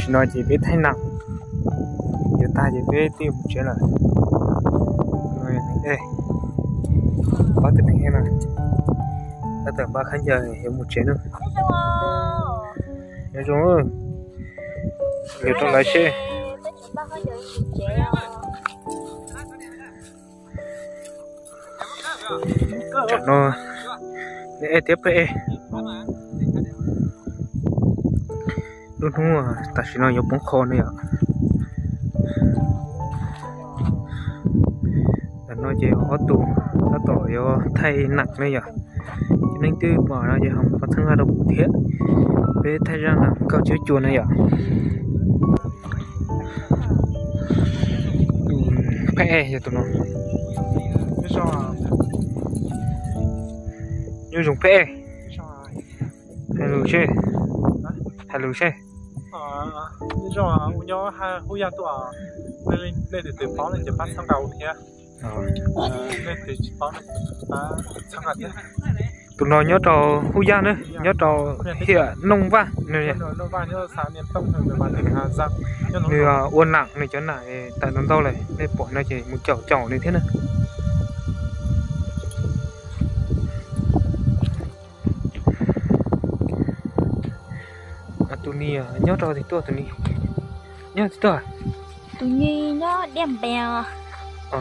No ces peb thaij nam yuav tag ces peb twb mus tsev lawm. Pab tus neeg no, tab tom npaj khaub ncaws yuav mus tsev na. Nyob zoo, yuav rau lawv seb. Tam no nej ej thiab peb ej. Lub hnub tam sim no yuav poob qho ne yom. Tam no ces ob tug tab tom yuav thaij nam ne yom. Cov neeg twb pom no ces ho mus pab txhawb nqa rau kuv thiab. Peb thaij zaj nam nkauj cuab cua na yom. Tus phab ej yog tus no. Nyob zoo phab ej. Hais lus seb. Hais lus seb. Tus no nyob rau Hub Yaj na, nyob rau hiam Nooj Vaj. Nws ua nam, nws cov nam tawm ntau ntau lawm, nej pom no ces mus caum caum nws thiab na. Tus ni nyob rau tim tuaj, tus ni nyob tim tuaj. Tus ni nyob Diam Npias.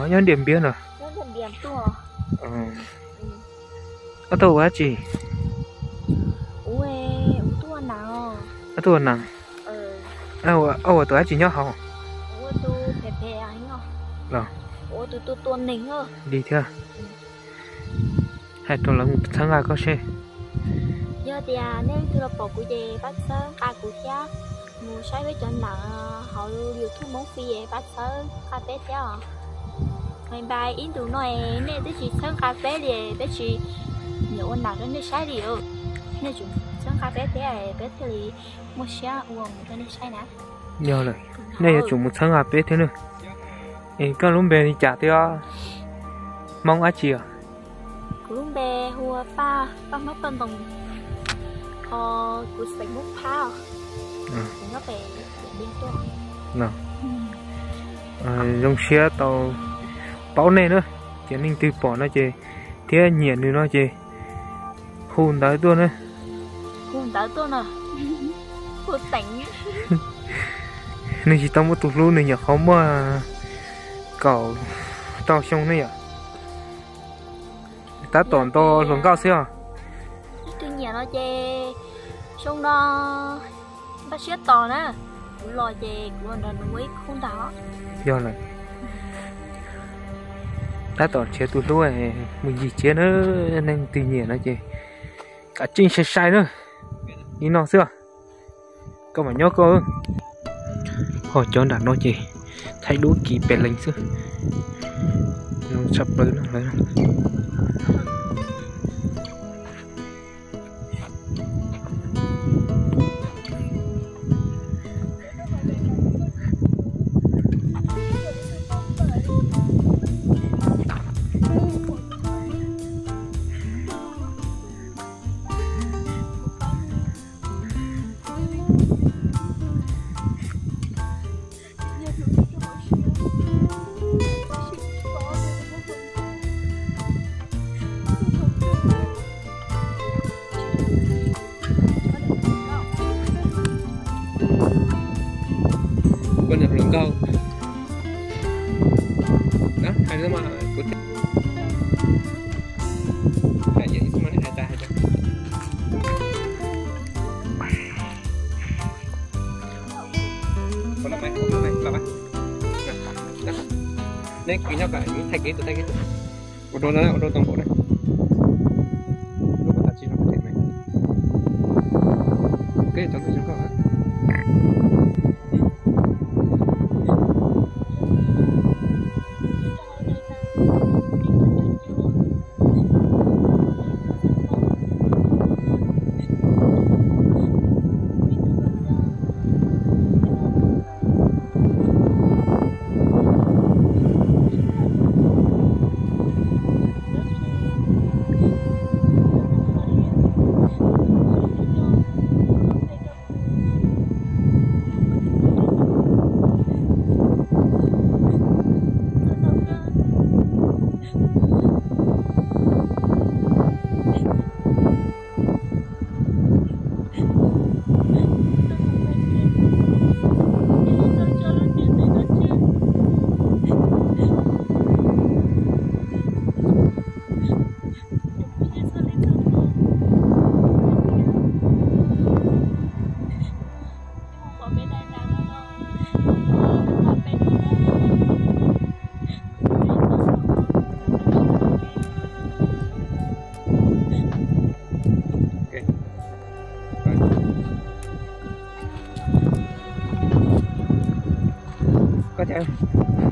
Nyob Diam Npias no. Ob tug ua dab tsi? Ob tug ua nam. Ob ua tus dab tsi nyob hauv? Los li thiab. Hais rau lawv mus txhawb nqa koj seb. Yog tias nej leej twg los pom kuv ces pab txhawb nqa kuv thiab. Mus saib peb cov nam hauv YouTube Hmoob Free es pab txhawb nqa peb thiab os. Bye bye, ib ntus no nej twb tsis txhawb nqa peb li, peb tsis nyiam ua nam rau nej saib li. Nej tsum txhawb nqa peb thiab peb thiaj li muaj siab ua mus rau nej saib na. Yog lawm, nej yuav tsum mus txhawb nqa peb thiab na. Es koj lub npe li cas thiab? Hmoob dab tsi os? Kuv lub npe hu ua Paj, Paj Hmoob Paj Ntoo. Ho kuv xeem Hmoob Phab os. Kuv nyob pem Tiam Npias tuaj. Zoo siab tau paub nej na. Ces neeg twg pom no ces thiab nyiam nws no ces hu ntawv tuaj na. Hu ntawv tuaj na. Hu teev. Nws tsis tau muaj tus hlub, nws nyuam qhuav muaj kaum rau xyoo ne yom. Tab tom nto hluas nkauj xwb os. Tus nyiam no ces xyoo no npaj siab tos na. Kuv los ces kuv los nrog nws ua ib khub ntag. Yog lawm. Tab tom nrhiav tus hlub mus ncig tsiab na, neeg twg nyiam no ces kav tsij sai sai na. Li no xwb os. Koj mam nyob koj. Ho cov nram no ces thaij duab kiv pes leeg xwb. Tshaj plaws no lawm. Koj niam hluas nkauj. Hais mas kuv hais ib tug mas nej hais tas hais tas. Neb kis nyob kom thaij kev tus thaij kev tus. Ua rau no, ua rau tau npaum na. Lub pas tas tsis no, ok, cov ntawd zoo nkauj.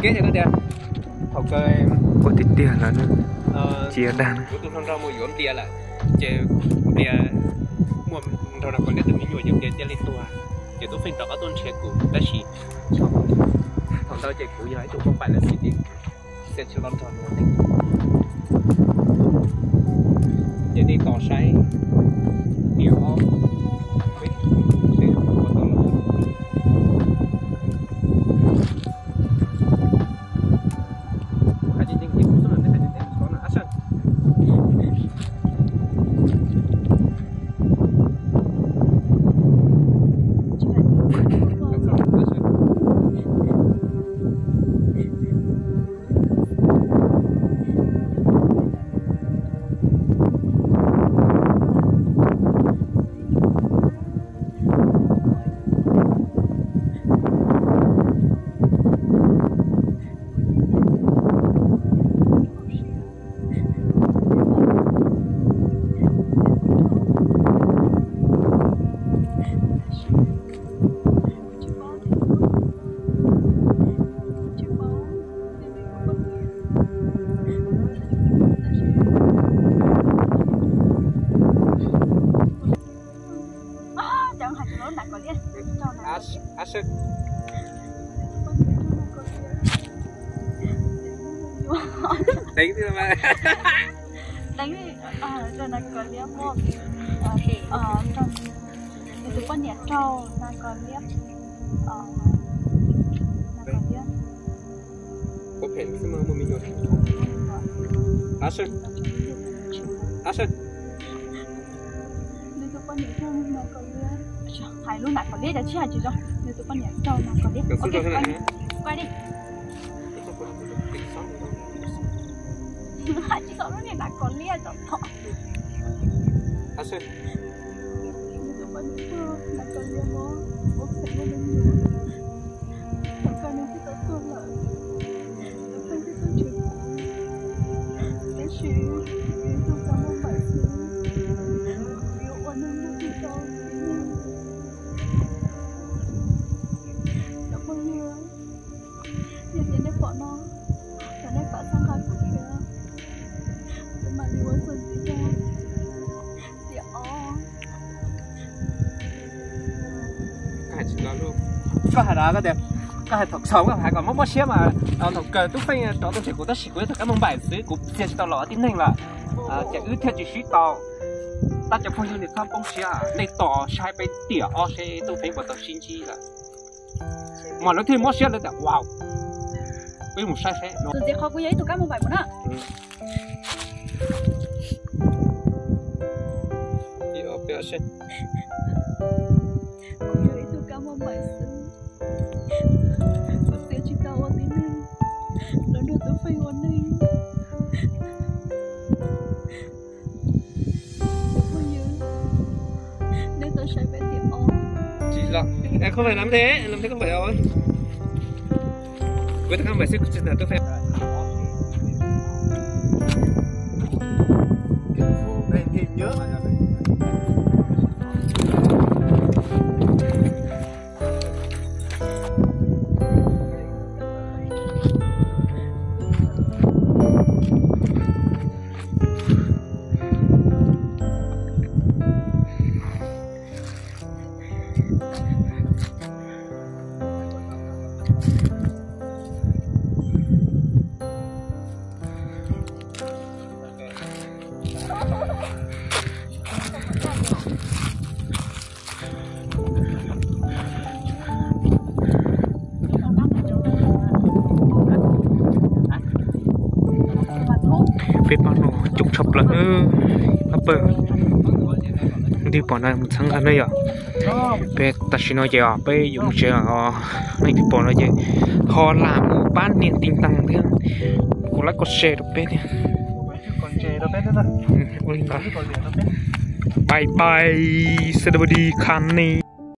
Tias thaum kawg ua tiag tiag lawm, tsis dag kuv tus hluas nraug mus yuav Nplias lawm, ces Nplias muaj nraug Nas Kos Liab tus me nyuam, ces Nplias cia li tuag, ces Tub Feej rov qab tuaj nrhiav kuv, tab sis thaum ntawd ces kuv yog ib tug poj npaim lawm xwb ces Nplias tsis los nrog kuv. Ces nej tos saib tiam ob, seb ua tau los. Kuv hais tias nej xub na, nej hais tias nej mus tod na, action. Deev rau Nas Kos Liab, nws tus poj niam raug Nas Kos Liab, Nas Kos Liab. Nws tus poj niam raug Nas Kos Liab, hais lub Nas Kos Liab cas tsis hais tsis zoo, nws tus poj niam raug Nas Kos Liab. Kuaj li. Hais tsis tau lub niag Nas Kos Liab tsom phom. Nws tus poj niam raug Nas Kos Liab mob, ua phem muaj me nyuam. Thaum kawg nws twb tau tuag lawm, Tub Feej twb tuaj nrhiav kuv, tab sis kuv tug kab mob npaim xwb, kuv yuav ua neeg nyob tsis tau tib neeg. Cov phooj ywg, yog tias nej pom no, thov nej pab txhawb nqa kuv thiab, kuv mam li ua txuas ntxiv rau tiam ob. Koj hais tsis tau, koj hais, koj tias, koj hais thaum xaus koj hais kom mob mob siab mas thaum kawg Tub Feej rov tuaj nrhiav kuv tab sis kuv yog tus kab mob npaim xwb, kuv txia tsis tau los ua tib neeg lawm. Ces wb thiaj tsis sib tau. Tab cov phooj ywg nej txhob poob siab, nej tos saib peb tiam ob seb Tub Feej puas tau sib ntsib lawm. Mas lawv thiaj mob siab lawv tias, wow, peb mus saib seb no. Tus ntxiv qhov kuv yog ib tug kab mob npaim mus na. Kuv yog ib tug kab mob npaim xwb, kuv txia tsis tau ua tib neeg los nrog Tub Feej ua neeg. Cov phooj ywg, nej tau saib peb tiam ob. Tsis los, không phải làm thế, làm thế không phải rồi. Kuv tau kab mob npaim xwb, kuv tsis tau Tub Feej. Peb pab no coob tshaj plaws na, pab pawg. Leej twg pom no mus txhawb nqa na yom. Peb tam sim no ces peb yuav mus tsev os. Leej twg pom no ces ho lam mus pab nias tiv tas thiab, kuv like comment share rau peb thiab. Ua li ntawd. Bye bye, see you next time.